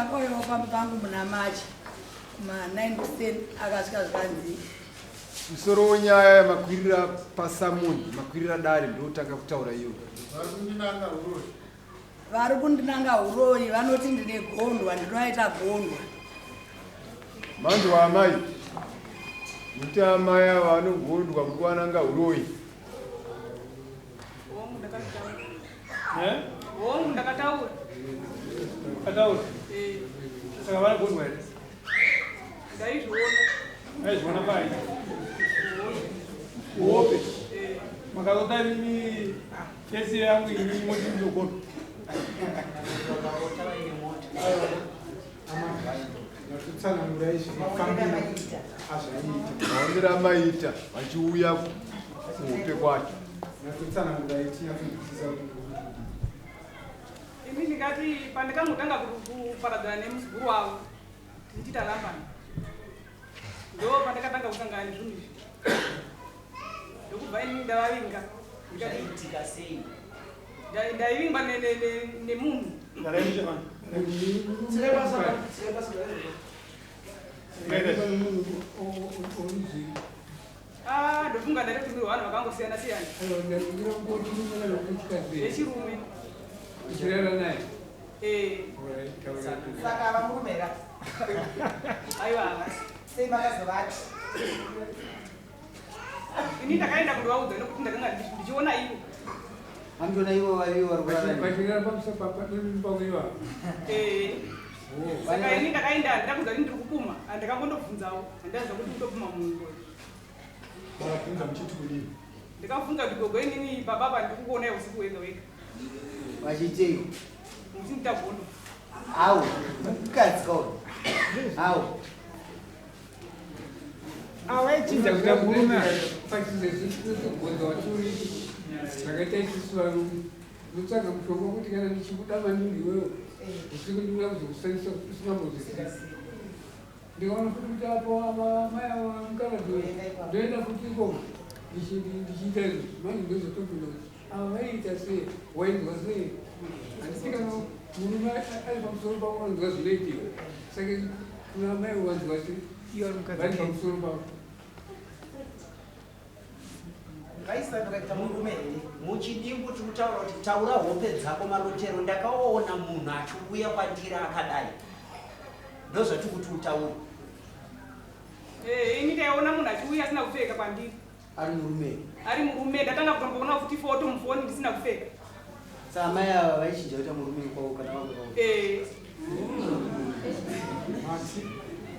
Akauyawo pamba pangu muna March kuma 9 kuseni akasvika zvikanzi Musoro wenyaya yamakwirira pasamoni makwirira dare ndotanga kutaura iyo. Vari kundinanga huroyi vanoti ndine gondwa ndinoaita gondwa. Manzwa amai muti amai ava vanogondwa muri kuvananga huroyi. Hongu ndakataura. Eh? Hongu ndakataura. Kataura. Eh. Saka vanogondwa here? Ndaizviona. Aizviona pai? Uope. Eh. Makarota mimi fesi yangu ini moti ndinogondwa. Natotsanangura izvi mafambiro azvaiita. Maonero amaiita vachiuya kuhope kwacho. Natotsanangura tichinyatsonzwisisa kuti Ini ndingati pandakangotanga kuparadzana nemuzukuru wavo tichiita rambana ndo pandakatanga kusangana nezvinhu izvi ndokubva ini ndavavinga ndikati Zvaiitika sei? Ndaivingwa nemunhu. Ah, ndofunga ndatotumirwa vanhu vakangosiyana siyana. Vechirume. Eh. Saka ava murume here? Aiwa havasi. Sei makazovati? Ini ndakaenda kundovaudza nekuti ndakanga ndichiona ivo. Hamtona ivo varivo vari kurara. Vachirara pamusoro pakuiva. Eh. Saka ini ndakaenda handina kuziva kuti ndiri kupuma handakangondobvunzawo handaziva kuti ndopuma munhu. Makabvunza muchiti kudii? Ndakabvunza kuti gogo inini baba apa ndiri kukuonai usiku wega wega. Vachiitei? Muchindiita gondo. Au, mukadzi kauri. Au. Awaichinja kuita murume pachizezvinotogonza wachuri zvakaita isusu varume unotsvaga mushonga wekuti kana ndichikuda maningi iwewe usiku ndikuda kuzokushandisa usingambozvizivi ndikaona futi kuti apo amai ava mukaradzi ndoenda futi ikoko ndichiita izvo manje ndozotobvunza kuti ava vaiita sei wainzwa sei handiti kana murume ari pamusoro pavo vanonzwa zvinoitika saka kuna amai wanzwa sei vari pamusoro pavo. Vaisanduka kuita murume here? Muchidimbu tiri kutaura kuti taura hope dzako marotero ndakaona munhu achiuya kwandiri akadai ndozvatiri kuti utaure. Eh, ini ndaiona munhu achiuya asina kupfeka kwandiri. Ari murume. Ari murume ndatanga kutomboona futi foto mufoni ndisina kupfeka. Saka amai ava vaichinja kuita murume kwavo kana vamwe vavo. Eh. Mati,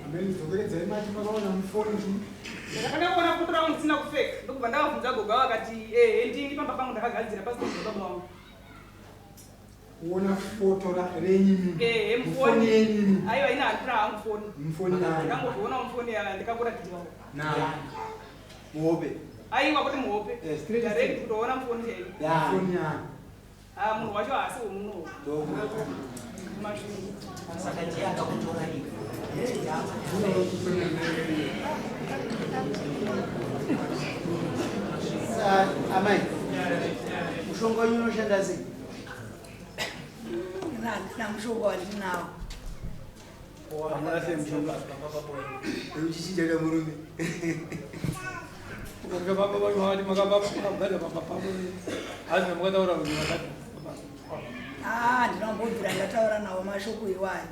ameni dzokeredzai mati makaona mufoni chii? Ndakatanga kuona foto rangu ndisina kupfeka ndokubva ndavabvunza gogo vakati eh ndini pamba pangu ndakagadzira pasina baba vangu. Kuona foto renyu Eh, mufoni yenyu. Aiwa ina handina hangu foni. Mufoni yayo. Ndakangozviona mufoni yayo ndikakuratidzwa. Na. Muhope. Aiwa kuti muhope. Eh, straight Direct kutoona mufoni chaiyo. Ya. Mufoni yayo. Ah, munhu wacho haasi wemuno. Masvingo. Saka ndiye akakutora iwe. Amai, mushonga wenyu unoshanda sei? Ini handina mushonga wandinawo. Hamuna sei mushonga? Uchichinja kuita murume. Ah, handina kumbobvira ndataura nawo mashoko iwayo.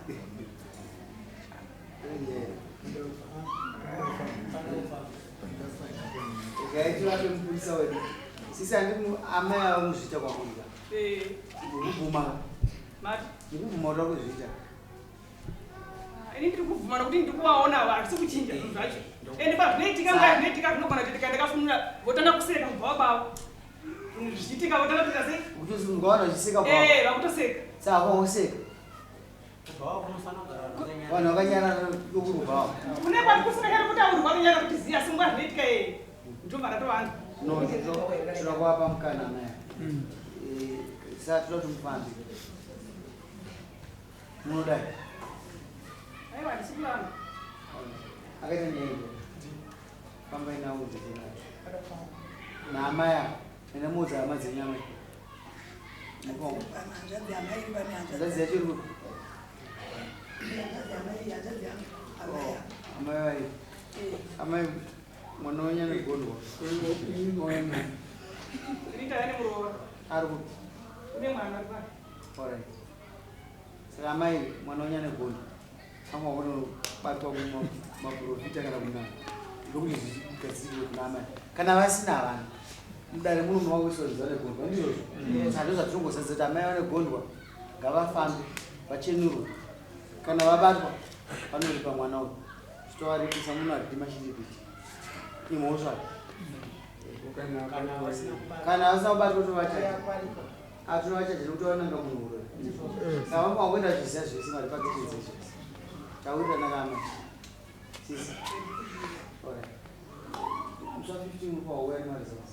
Regai tivape mupurisa wedu. Sisi handi amai ava muzviita kwamuri. Eh. Mukubvuma. Mati. Mukubvuma kuti vakuzviita. Ini ndiri kubvuma nokuti ndiri kuvaona ava hazvisi kuchinja zvinhu zvacho. Ende pazvinoitika nguva zvinoitika zvinogona kuitika ndakafunira votanga kuseka kubva kwavo. Zvinhu zvichiitika votanga kuita sei? Kutosunga vanhu vachiseka kwavo. Eh, vakutoseka. Saka voseka. Vanhu vakanyarara ndokurubvawo. Kune kwati kusina kutaurwa vanonyara kuti ziya asi nguva zvinoitika ee. Ndobva ndatovanzwa. No, tinoda kuvapa mukana amai. Eh, saka toda kuti mufambe. Munodai. Aiwa handisi kuramba. Akaita nyaya iyo. Fambai nawo ndizvo. Naamai ava. Enda muudza hama dzenyu amai. Hanzvadzi yamai iri pane hanzvadzi. Hanzvadzi yacho iri kupi? Hanzvadzi yangu amai ava. Amai vai. Amai mwana wenyu ane gondwa. Ini tava nemuroora. Ari kupi? Une mwana ari pano. Alright. Saka amai mwana wenyu ane gondwa. Pamwe kunobatwa kumaprofita kana kuna ndokuti zvigadzirwe kuna amai. Kana vasina vana mudare muno munowakuiswa zvinhu vane gondwa ndizvozvo. Saka ndozvatinongosadza kuti amai vane gondwa ngavafambe vachenurwe. Kana vabatwa vanoripa mwana uyu. Tovaripisa muno haridi mashiripiti. Imhosva. Kana vasina kubatwa tovachaja. Atovachaja nekuti vananga munhu uroyi. Saka vanga vakuenda zviziva zvese mari pakeji dzese. Taurirana kama. Sisi. Alright. Musi wa 15 upa wauya nemaresults.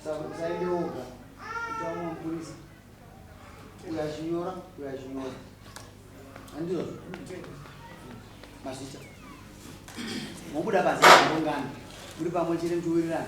Saka usaende woga. Kuti vamwe mupurisa. Uyo achinyora, uyo achinyora. Handizvozvo? Mazvita. Mobuda panze mangongana. Muri pamwe chete muchiwirirana.